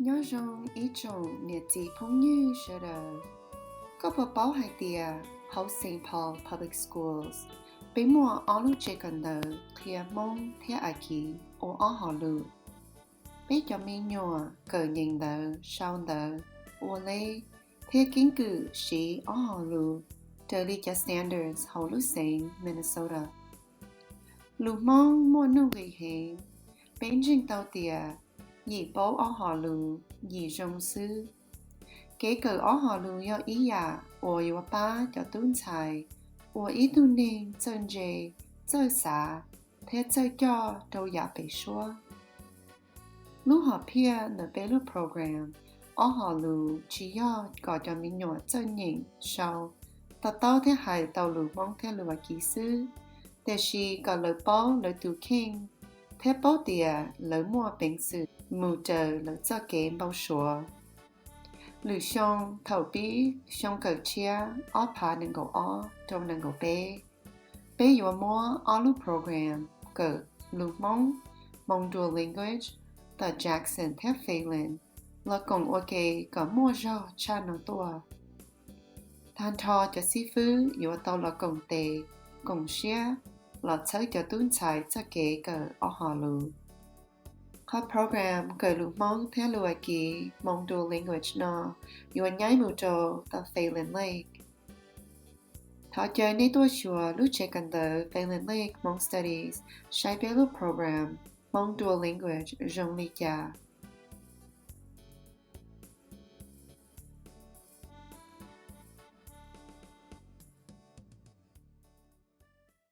Nyob zoo ib tsoom niam txiv phooj ywg sawv daws. Koj puas paub hais tias hauv Saint Paul Public Schools, peb muaj ob lub tsev kawm ntawv qhia Hmoob thiab Akiv ua ob hom lus? Peb cov me nyuam kawm nyeem ntawv, sau ntawv, ua lej, thiab keeb kwm siv ob hom lus raws li cov standards hauv lub xeev Minnesota. Lus Hmoob muaj nuj nqis heev. Peb ntseeg tau tias yim paub ob hom lus, yim zoo xwb. Kev kawm ob hom lus yog ib yam uas yuav pab cov tub ntxhais ua ib tug neeg txawj ntse, txawj xav, thiab txawj coj rau yam pem suab. Lub hom phiaj ntawm peb lub program ob hom lus tsis yog kom cov me nyuam txawj nyeem sau, to taub thiab hais tau lus Hmoob thiab lus Akiv xwb, tiam sis kom lawv paub lawv tus kheej thiab paub tias lawv muaj peev xwm mus raws lawv txoj kev npau suav. Lwm xyoo thaum pib xyoo kawm tshiab ob phav nees nkaum ob rau nees nkaum peb, peb yuav muab ob lub program kawm lus Hmoob, Hmong Dual Language, tom Jackson thiab Phelan los koom ua ke kom muaj zog tshaj no tuaj. Tag nrho cov xib fwb yuav tau los koom tes, koom siab los txhawb cov tub ntxhais txoj kev kawm ob hom lus. Qhov program kawm lus Hmoob thiab lus Akiv, Hmong Dual Language no yuav nyaib mus rau tom Phelan Lake. Thov caw nej tuaj xyuas lub tsev kawm ntawv Phelan Lake Hmong Studies saib peb lub program Hmong Dual Language zoo li cas.